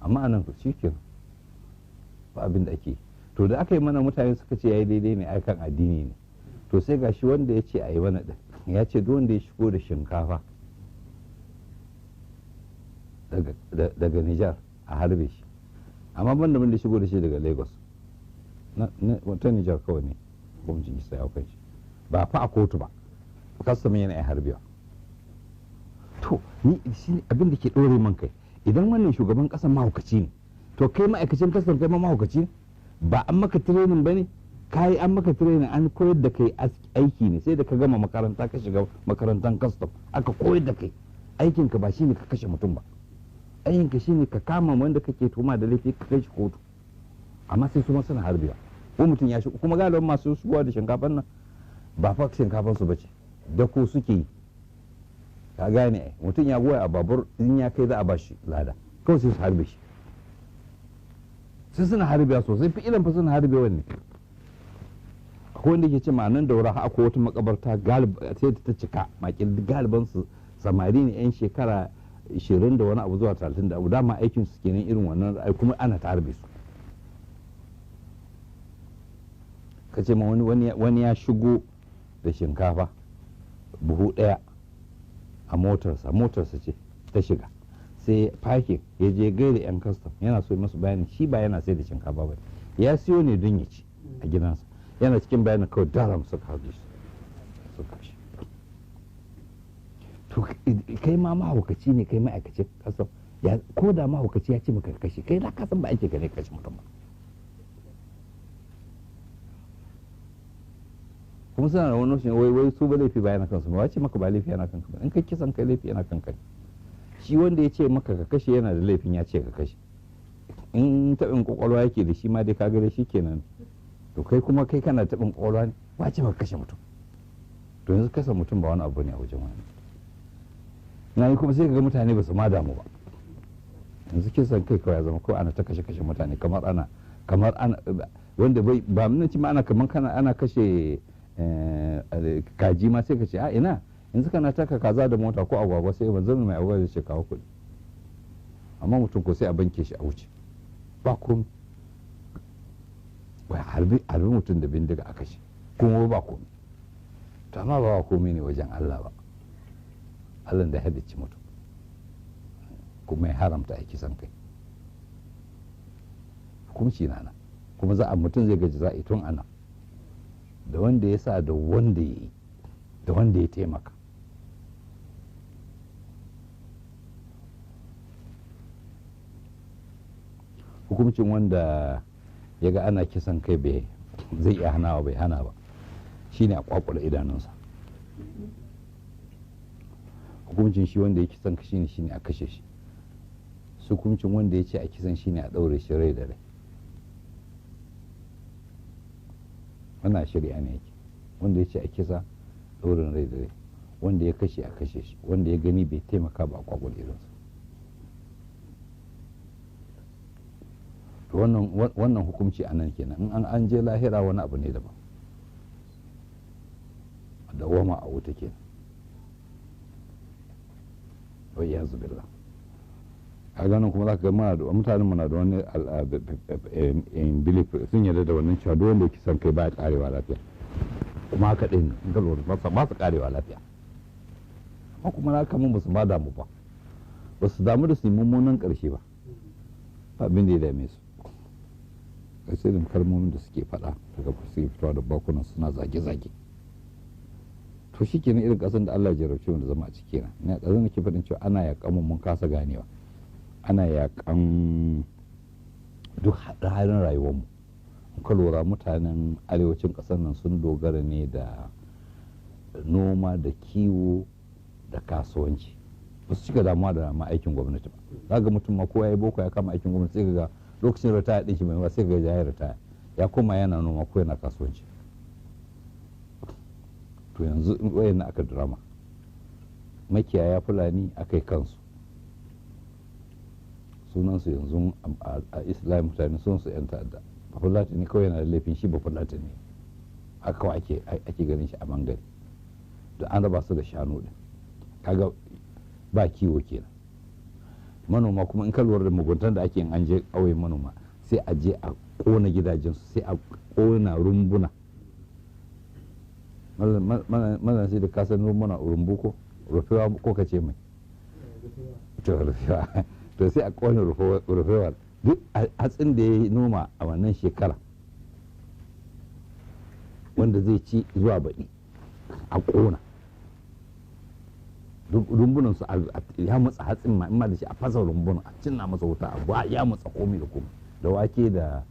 Amma anan shi kenan ba abin da ake. To da aka yi mana, mutane suka ce yayi daidai ne, aikan addini ne. To sai gashi wanda ya ce a yi mana din ya ce duk wanda ya shigo da shinkafa daga Nijar a harbe shi, amma ban da wanda shigo da shi daga Lagos. Ta Nijar kawai ne hukuncin kisa ya kai shi, ba fa a kotu ba, kastam yana iya harbewa. To ni shi abin da ke ɗore man kai, idan wannan shugaban ƙasar mahaukaci ne, to kai ma'aikacin kastam kai ma mahaukaci ne? Ba an maka training ba ne? Kai an maka training, an koyar da kai aiki ne, sai da ka gama makaranta ka shiga makarantar kastam aka koyar da kai. Aikin ka ba shine ka kashe mutum ba, aikin ka shine ka kama wanda kake tuhuma da laifi ka kai shi kotu. Amma sai su ma suna harbewa ko mutum ya shigo. Kuma galibin masu shigowa da shinkafan nan ba fa shinkafan su bace, da ko suke yi, ka gane? Mutum ya goya a babur, in ya kai za a bashi lada, kawai sai su harbe shi. Sai suna harbewa sosai, fi ilan fa suna harbewa ne. Akwai wanda ke ce ma'anan Daura akwai wata makabarta sai ta cika makil, galiban su samari ne yan shekara 20 da wani abu zuwa 30 da abu, dama aikin su kenan irin wannan, kuma ana ta harbe su. Ka ce ma wani ya shigo da shinkafa buhu ɗaya a motarsa, motarsa ce ta shiga, sai fakin ya je gaida yan kastam, yana so masu bayani shi ba yana sai da shinkafa ba, ya siyo ne don ya ci a gidansa. Yana cikin bayanin kawai daram suka haɗu shi suka shi. To kai ma mahaukaci ne kai ma'aikacin kastam? Ya ko da mahaukaci ya ce maka kashe, kai na kasan ba ake gane kashe mutum ba. Kuma suna da wani notion wai wai su ba laifi ba yana kansu ba. Wace maka ba laifi yana kanka ba? In kai kisan kai, laifi yana kanka ne. Shi wanda ya ce maka ka kashe yana da laifin ya ce ka kashe. In taɓin kwakwalwa yake da shi ma dai ka gare shi kenan. To kai kuma kai kana taɓin kwakwalwa ne, wace maka kashe mutum? To yanzu kasa mutum ba wani abu ne a wajen wani na yi. Kuma sai ka ga mutane ba su ma damu ba. Yanzu kisan kai kawai ya zama kawai ana ta kashe kashe mutane kamar ana wanda bai ba mun ci ma, ana kamar kana ana kashe kaji ma. Sai ka ce a ina yanzu kana taka kaza da mota ko agwagwa, sai ban mai agwagwa zai ce kawo kuɗi. Amma mutum ko sai a banke shi a wuce, ba komai. Wai harbi harbi mutum da bindiga a kashe kuma ba komai. To amma ba komai ne wajen Allah ba, Allah da halicci mutum kuma ya haramta a kisan kai. Hukunci na nan, kuma za a mutum zai gaji za a yi tun ana da wanda ya sa da wanda ya yi da wanda ya taimaka. Hukuncin wanda ya ga ana kisan kai bai zai iya hanawa, bai hana ba, shine a kwakula idanunsa. Hukuncin shi wanda ya kisan shine a kashe shi. Hukuncin wanda ya ce a kisan shine a ɗaure shi rai da rai. Wannan shari'a ne yake: wanda ya ce a kisa, ɗaurin rai da rai; wanda ya kashe, a kashe shi; wanda ya gani bai taimaka ba, a kwakwal irinsa. To wannan hukunci a nan kenan. In an je lahira wani abu ne daban, dawama a wuta kenan, wai ya billah. A ganin kuma za ka ga muna da mutanen muna da wani belief, sun yarda da wannan cewa duk wanda yake son kai baya karewa lafiya. Kuma haka din in ka lura ba su karewa lafiya. Amma kuma na kaman ba su ma damu ba, ba su damu da su yi mummunan karshe ba, ba abin da ya dame su. Irin kalmomin da suke faɗa daga suke fitowa da bakunan suna zage-zage. To shi kenan, irin ƙasar da Allah ya jarabce mu da zama a ciki na ina ɗazu nake faɗin cewa ana yaƙan mu, mun kasa ganewa. Ana yaƙan duk halin rayuwarmu. In ka lura, mutanen arewacin ƙasar nan sun dogara ne da noma da kiwo da kasuwanci, ba su cika damuwa da ma aikin gwamnati ba. Za ga mutum ma ko ya yi boko ya kama aikin gwamnati, sai ga lokacin ritaya ɗin shi mai ba, sai ga ya yi ritaya ya koma yana noma ko yana kasuwanci. To yanzu wayan aka drama makiyaya Fulani aka yi kansu sunansu yanzu a Islam, mutane sun su yan ta'adda. Ba Fulatani kawai yana da laifin shi ba Fulatani, haka kawai ake ganin shi a mangare da an raba su da shanu din, kaga ba kiwo kenan. Manoma kuma, in ka lura da muguntan da ake yin, an je ƙauyen manoma, sai a je a ƙona gidajensu, sai a ƙona rumbuna. Malam, sai da kasan rumbuna, rumbu ko rufewa ko ka ce mai to rufewa, to sai a ƙona rufewar. Duk hatsin da ya noma a wannan shekara wanda zai ci zuwa baɗi, a ƙona rumbunan su, ya matsa hatsin ma, in ma da shi, a fasa rumbunan, a cinna masa wuta, a ya matsa komai da komai da wake da